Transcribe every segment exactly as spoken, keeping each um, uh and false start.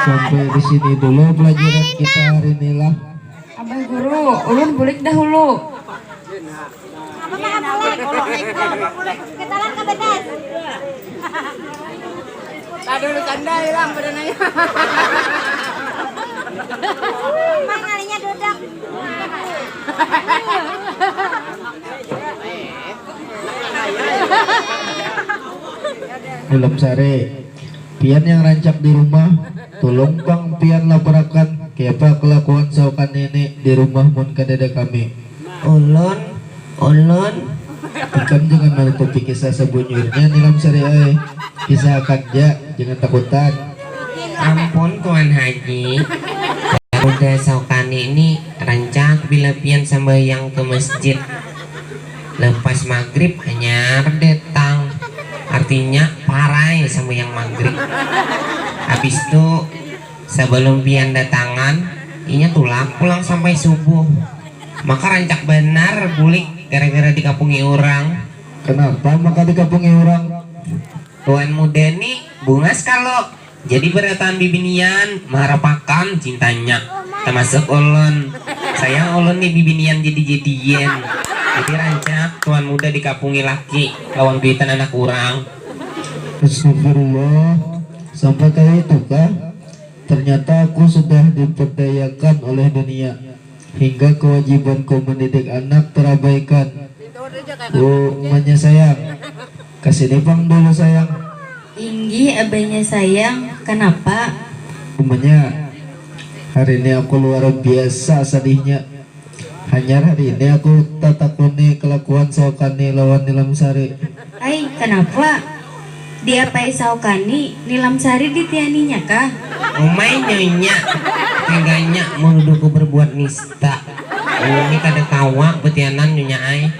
Sampai di sini dulu pelajaran kita hari ini lah. Abah guru, ulun bulik dahulu. Tadi lu canda hilang pada nanya. Emang ngalinya duduk. Dalam sare. Pian yang rancak di rumah, tulung pang pian laparakan kayapa kalakuan saukan nini di rumah mun kadada kami. Ulun, ulun. Ikam jangan manutupi kisah sabunyurnya nilam sari ai. Kisah akan ja, jangan takutan. Ampun Tuan Haji. Udah saukan nini rancak bila pian sambahyang ke masjid. Lepas magrib hanyar datang, artinya parai sama yang magrib. Habis tu sabalum pian datangan, inya tulak pulang sampai subuh. Maka rancak banar bulik gara-gara dikapungi urang. Kanapa maka dikapungi urang? Tuan muda ni bungas kalo. Jadi barataan bibinian maharapakan cintanya, tamasuk ulun. Sayang ulun ni bibinian jadi-jadian. Jadi rancak tuan muda dikapungi laki lawan kuitan anak urang. Astagfirullah, sampai kaya itu kah? Ternyata aku sudah diperdayakan oleh dunia. Hingga kewajibanku mendidik anak terabaikan. Umanya sayang, kasini pang dulu sayang. Inggih abahnya sayang, kanapa? Umanya, hari ini aku luar biasa sadihnya. Hanyar hari ini aku tatakuni kelakuan saukani lawan nilam sari. Ai, kanapa? Diapai saukani, nilam sari ditianinya kah? Umai nyonya, teganya menuduhku berbuat nista. Ulun ni kada kawa betianan nyonya ai.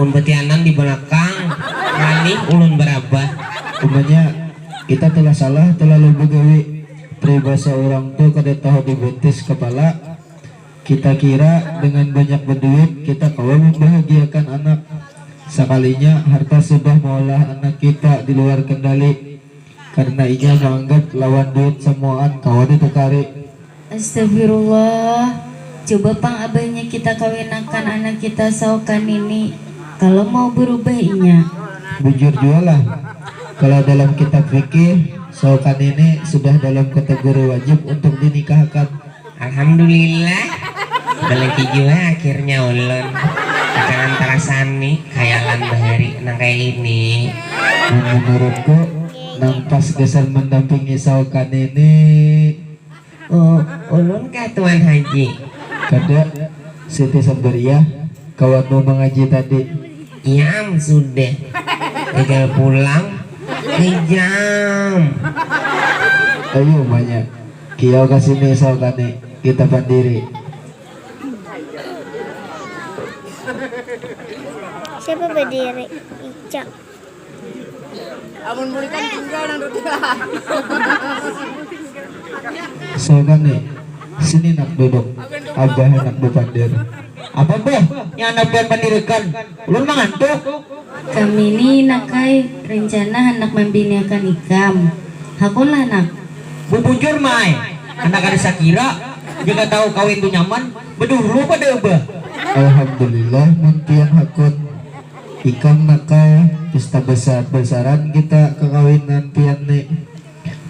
Mun betianan di belakang, ranih ulun berabah. Umanya, kita telah salah terlalu begawi. Peribasa orang tu kada tahu dibetis kepala. Kita kira dengan banyak beduit kita kawa membahagiakan anak. Sakalinya harta sudah maulah anak kita di luar kendali karena inya maanggap lawan duit samuaan kawa ditukari. Astagfirullah, coba pang abahnya kita kawinakan anak kita saukan ini, kalau mau berubah inya. Bujur jua lah, kalau dalam kitab fikih saukan ini sudah dalam kategori wajib untuk dinikahakan. Alhamdulillah, balaki jua akhirnya ulun. Jangan tarasani khayalan bahari nang kaya ini. Mun menurutku, nang pas gasan mandampingi saukan ini. Oh, ulun kah Tuan Haji? Kada, Siti Sambariah, kawanmu mangaji tadi. Iam sudah, gagal pulang, rijam. Ayu, umanya. Kiau ka sini saukani, kita pandiri. Siapa berdiri? Ica. Amun bulikan tinggal nang duduk lah. Saukani, sini nak duduk. Abah handak bapandir. Apa bah? Nya handak pian pandirikan. Ulun mangantuk. Kami ni nak ai, rencana handak mambiniakan ikam. Hakunlah nak. Bubujur ma ai, handak kada sakira, jika tahu kawin tu nyaman, bedulu pada bah. Alhamdulillah mun pian hakun. Ikam nak ai, pesta besar-besaran kita kakawinan pian ni.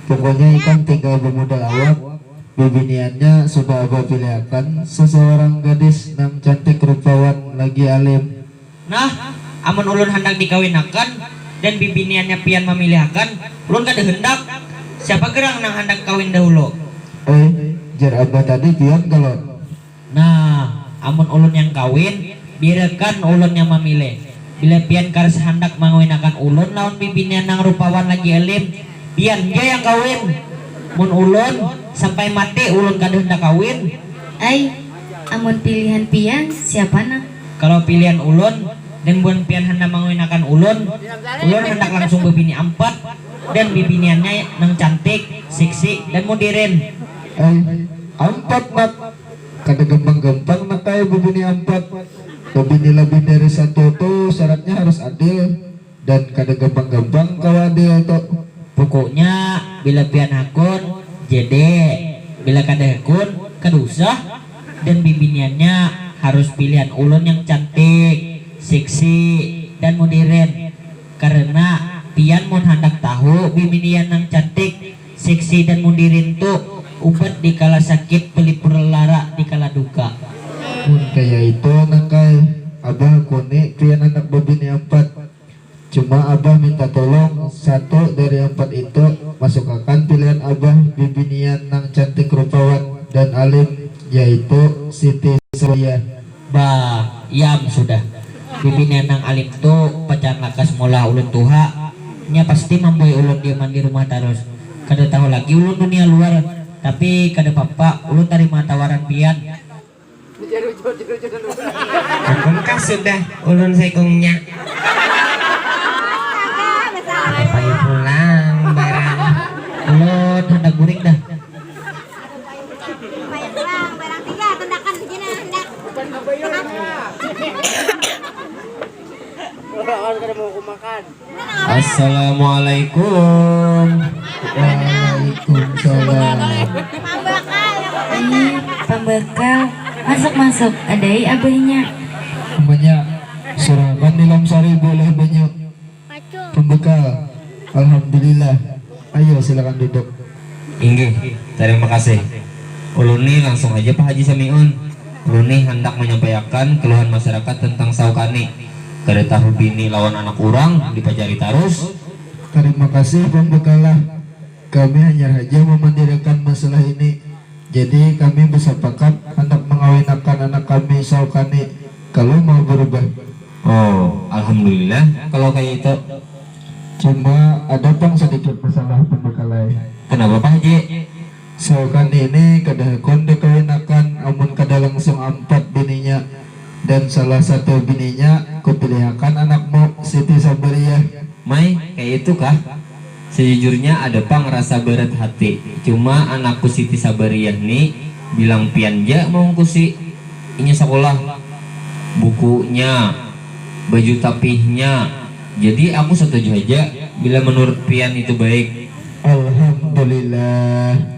Pokoknya ikam tinggal bemodal awak, bibiniannya sudah abah pilihakan seseorang gadis nang cantik rupawan lagi alim. Nah, amun ulun handak dikawinakan dan bibiniannya pian mamilihakan, ulun kada hendak. Siapa gerang nang handak kawin dahulu? Ai, jar abah tadi pian kalo. Nah, amun ulun yang kawin, biarakan ulun yang mamilih. Bila pian karasa handak mangawinakan ulun lawan bibinian nang rupawan lagi alim, pian ja yang kawin. Mun ulun, sampai mati ulun kada handak kawin. Ai, amun pilihan pian, siapa nak? Kalau pilihan ulun, dan buhan pian handak mangawinakan ulun, ulun handak langsung babini ampat, dan bibiniannya nang cantik, siksi, dan mudirin. Ai, ampat nak. Kada gampang-gampang nak ai babini ampat. Babini labih dari satu tu syaratnya harus adil dan kada gampang-gampang kawa adil tu. Pukuknya bila pian hakun, Jadi, bila kada hakun, kada usah. Dan bibiniannya harus pilihan ulun yang cantik, seksi, dan modern. Karena pian mun handak tahu bibinian nang cantik, seksi, dan modern tu ubat dikala sakit, pelipur lara dikala duka. Mun kaya itu, Nangkai, abah hakuni pian handak babini ampat. Cuma abah minta tulung, satu dari ampat itu, masukakan pilihan abah bibinian nang cantik rupawan dan alim, yaitu Siti Sabariah. Bah, yam sudah. Bibinian nang alim tu pacan lakas maulah ulun tuha. Nya pasti mambuhi ulun diaman di rumah tarus. Kada tahu lagi ulun dunia luar. Tapi kada papa, ulun tarima tawaran pian. Hukum kah sudah ulun saikungnya. Payu pulang barang. Ulun handak guring dah. Assalamualaikum. Waalaikumsalam. Ih, pambakal. Masuk, masuk. Adai abahnya. Namanya suraban di Lamsari boleh banyak. Pambakal. Alhamdulillah. Ayo silakan duduk. Inggih, tarima kasih. Ulun ni langsung haja Pak Haji Samiun. Ulun ni handak manyampaiakan kaluhan masyarakat tentang saukani. Kada tahu bini lawan anak urang dipacari tarus. Tarima kasih pambekalah. Kami hanyar haja mamandirakan masalah ini. Jadi kami basapakat handak mangawinakan anak kami saukani. Kalu mau barubah. Oh, alhamdulillah kalau kaya itu. Cuma ada pang sadikit masalah pambekal ai. Kanapa Pak Haji? Saukani ni kada hakun dikawinakan amun kada langsung ampat bininya, dan salah satu bininya kupilihakan anakmu, Siti Sabariah. Mai, kaya itu kah? Sajujurnya ada pang rasa barat hati, cuma anakku Siti Sabariah ni bilang pian ja maungkusi inya sakulah, bukunya, baju tapihnya, jadi aku satuju haja bila manurut pian itu baik. Alhamdulillah.